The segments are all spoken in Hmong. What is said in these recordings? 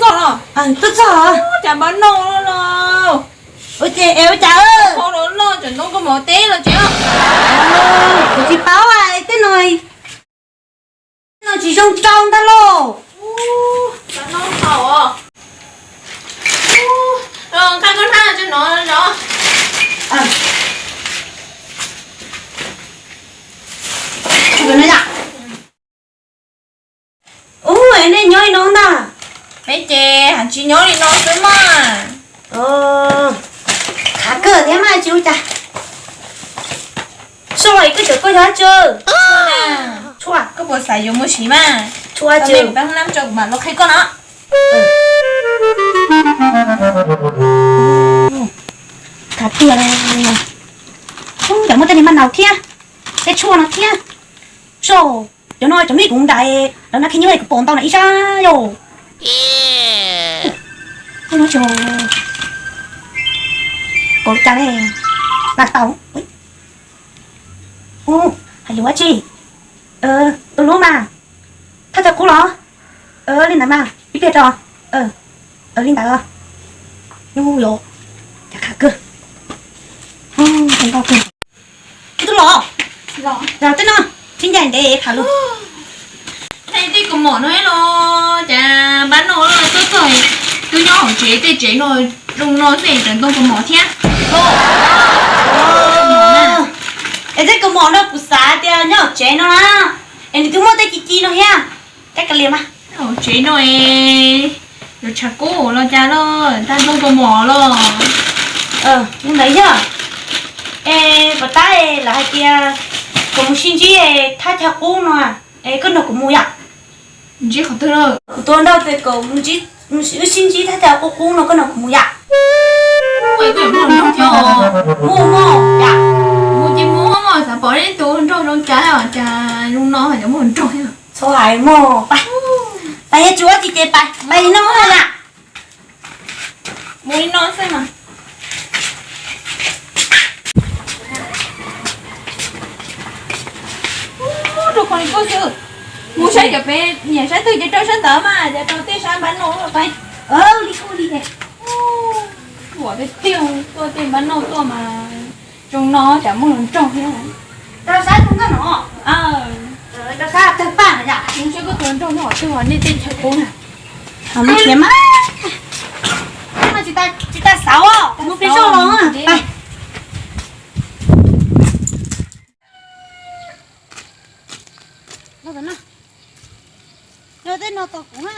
Tuaj txog, cas npab noj los. Ua ces es ua cas? Loj tseem ntoo kua mov teb los tsev. Kuv tsis paub, tej no, tej no tsis zoo rau ntag lauj. Nqaij koj hnab tso no zov. Ub, nej nyob li no ntag. Peb ces hais tsis nyob li no xwb mas. Khav kawg thiab mas tsis ua cas. Soj, koj cov koj yog dab tsi? Tshuaj. Koj puas xav yuav mus siv mas? Tshuaj tsis, peb hoob nab tso kuv mam los qhia koj no. Khav tiag li. Ub, cov muaj tej li maj nau thiab, tej tshuaj no thiab. Soj, cov no cov me kuv ntais lawv na, khib nyiab kuv pom ntau na ib sab yom. Ub, no tsis pom cas li. Lam tau. Ub, hais lus dab tsi? Tus hlub mas, thaj chaw qub los? Li ntawd mas ib pliag tso. Li ntawd. Nyob los, cas khav kawg. Tus hlub los, tej no, tsis ncaim ntev tham lus. Tej kua mom no los cas npab noj tuaj txog, twb nyob hauv tsev, tej tsev no zoo no xwb tseem ntoo kua mom thiab. Es tej kua mom no kuv xav tias nyob hauv tsev no na, es nws twb muaj tej ci ci no thiab. Kab ka lias mas. Hauv tsev no es yuav tshav kub los cas los tag ntoo kua mom los. Li ntawd yog, es puas tab lawv hais tias kom mus sib ntsib thaj chaw qub no, es koj nrog kuv mus yom? Ntsib qhov twg? Kuv tus hluas nraug tias kom wb sib ntsib thaj chaw qub qub no, koj nrog kuv mus yom? Muaj muaj yom, mus ces mus, xav pom tus hluas nraug zoo cas, cas zoo no cov muaj hluas nraug thiab. Txhob hais mog, pais, pais, yog tsis ua tsis ces pais, pais li no yom. Mus li no xwb mas. Rau qhov li koj xwb, mus saib cov pem niam sab twg ces rau sab ntawd mas, ces rau tej sab npab noj pais. Li koj li. Ua tiag tiag tuaj tej npab noj tuaj mas zoo no cas muaj hluas nraug thiab. Rau sab ntawd no. Rau sab tawg paj no yom. Mus saib koj tus hluas nraug nyob qhov twg, nej tej chaw qub na. Mus khiav mas. Tsis tas xauv, mus peb zoj los. Yog tej no tos kuv na.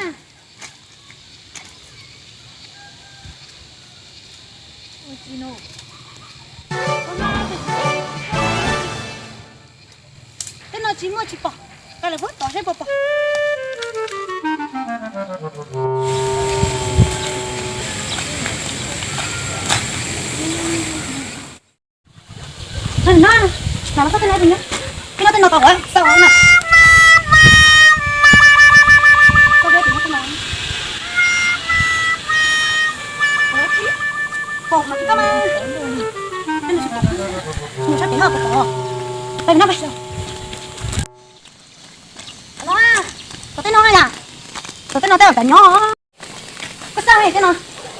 Tej no tsis muaj tsis pom, koj lawv puag tod seb puas pom. Tej no, tej no tau ua xauj na. Pom mas tsis tau mas. Mus sab pem no pom. Pem no pem. Tom tej no yom, tom tej no tej uas kav nyob. Koj xauj tej no,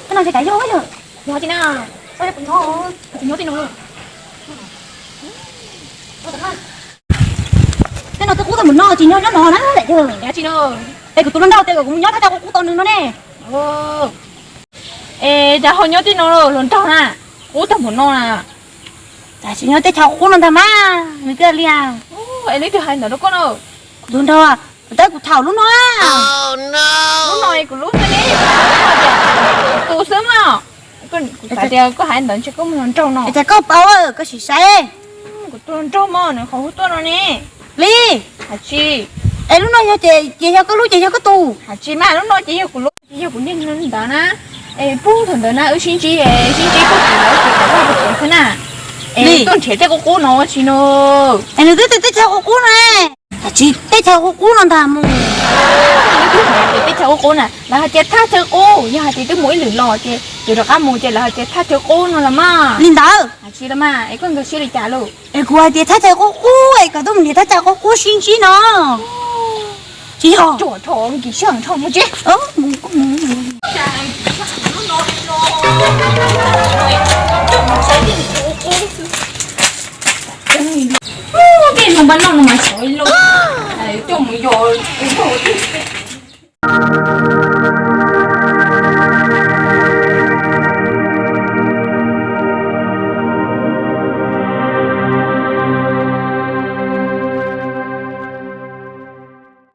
tej no ces kav yog yog. Nyob tsis na, xauj kuv nyob, kuv nyob tej no. Tej no twb qub tag mus no tsis nyob nyob no na lawm yog. Es kuv tus hluas nraug tias kom kuv mus nyob thaj chaw qub qub tau nws no ne. Es cas ho nyob tej no hluas nraug na, qub tag mus no na. Cas tsis nyob tej chaw qub no ntag mas nws twb liag. Es leej twg hais ntawd rau koj no? Kuv tus nraug, kuv tab kuv thaum lub no. Lub no kuv lub xwb ne, kuv tus xwb mas. Kuv xav tias koj hais ntawd ntshe koj muaj hluas nraug no. Es cas koj paub, koj sim saib. Kuv tus hluas nraug mas nws qhov hu tuaj no ne. Li. Hais tsis. Es lub no yog ces, ces yog koj lub ces yog koj tus. Hais tsis mas lub no ces yog kuv lub ces yog kuv niag ntawd na. Es puag thaum ntawd na wb sib ntsib, sib ntsib puag thaum ntawd ces kom koj tus xwb na. Es tuaj nrhiav tej qub qub no ua tsis no. Es nws twb tias tej chaw qub qub no. Hais tsis tej chaw qub qub no ntag mus. Twb hais tias tej chaw qub qub na, lawv hais tias thaj chaw qub, yog hais tias twb mus ib lwm los ces yuav rov qab mus ces lawv hais tias thaj chaw qub no los mas. Li ntawd. Hais tsis los mas es koj nkag siab li cas lauj? Es kuv hais tias thaj chaw qub qub es kom tuaj mus nrhiav thaj chaw qub qub sib ntsib no. Yog. Tsuas rho nkis sab nrho mus tsev. Tej no npaj noj no mas xyov ib lub coj mus yos, coj mus